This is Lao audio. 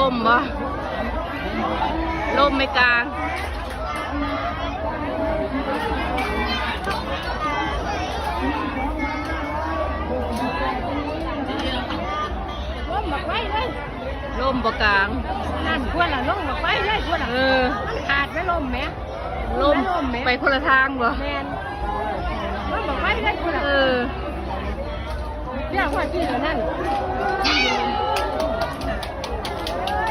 ລົມບໍ່? ລົມໄໝກາງ? ລົມບັກໄວເລີຍ ລົມບໍ່ກາງ. ນັ້ນ ພວກລະລົມບັກໄວເລີຍ ພວກລະ ເອີ ມັນຂາດແມ່ ລົມແໝ ລົມ ລົມແໝ ໄປຄົນລະທາງບໍ່? ແມ່ນ ລົມບັກໄວເລີຍ ພວກລະ ເອີ ເຈົ້າວ່າທີ່ນັ້ນ